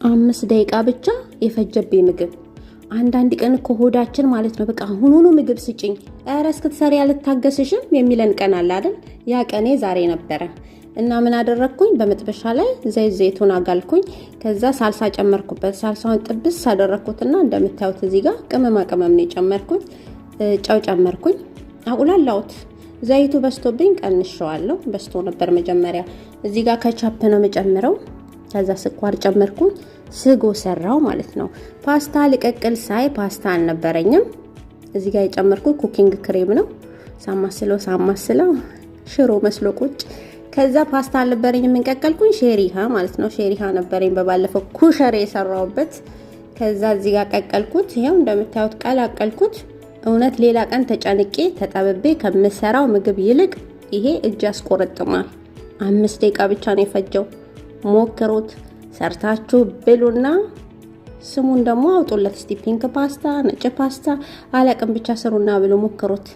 5 ደቂቃ ብቻ የፈጀብኝ ምግብ። አንዳንድ ቀን እኮ ሆዳችን ማለት ነው በቃ አሁኑኑ ምግብ ስጭኝ፣ ኧረ እስክትሰሪ አልታገስሽም የሚለን ቀን አለ አይደል? ያ ቀኔ ዛሬ ነበረ። እና ምን አደረግኩኝ? በመጥበሻ ላይ ዘይት ዘይቱን አጋልኩኝ። ከዛ ሳልሳ ጨመርኩበት። ሳልሳውን ጥብስ አደረግኩትና እንደምታዩት እዚህ ጋር ቅመማ ቅመም ነው የጨመርኩት። ጨው ጨመርኩኝ። አቁላላሁት። ዘይቱ በዝቶብኝ ቀንሸዋለሁ። በዝቶ ነበር መጀመሪያ። እዚህ ጋር ከቻፕ ነው የምጨምረው። ከዛ ስኳር ጨመርኩኝ። ስጎ ሰራው ማለት ነው። ፓስታ ልቀቅል ሳይ ፓስታ አልነበረኝም። እዚህ ጋር የጨመርኩት cooking cream ነው። ሳማስለው ሳማስለው ሽሮ መስሎ ቁጭ። ከዛ ፓስታ አልነበረኝም፣ የምንቀቀልኩኝ ሼሪሃ ማለት ነው። ሼሪሃ ነበረኝ በባለፈው ኩሸሬ የሰራውበት። ከዛ እዚህ ጋር ቀቀልኩት። ይኸው እንደምታዩት ቀላቀልኩት። እውነት ሌላ ቀን ተጨንቄ ተጠብቤ ከምሰራው ምግብ ይልቅ ይሄ እጅ ያስቆረጥማል። 5 ደቂቃ ብቻ ነው የፈጀው። ሞክሩት፣ ሰርታችሁ ብሉና ስሙን ደግሞ አውጡለት እስቲ። Pink ፓስታ፣ ነጭ ፓስታ አላቅም፣ ብቻ ስሩና ብሉ፣ ሞክሩት።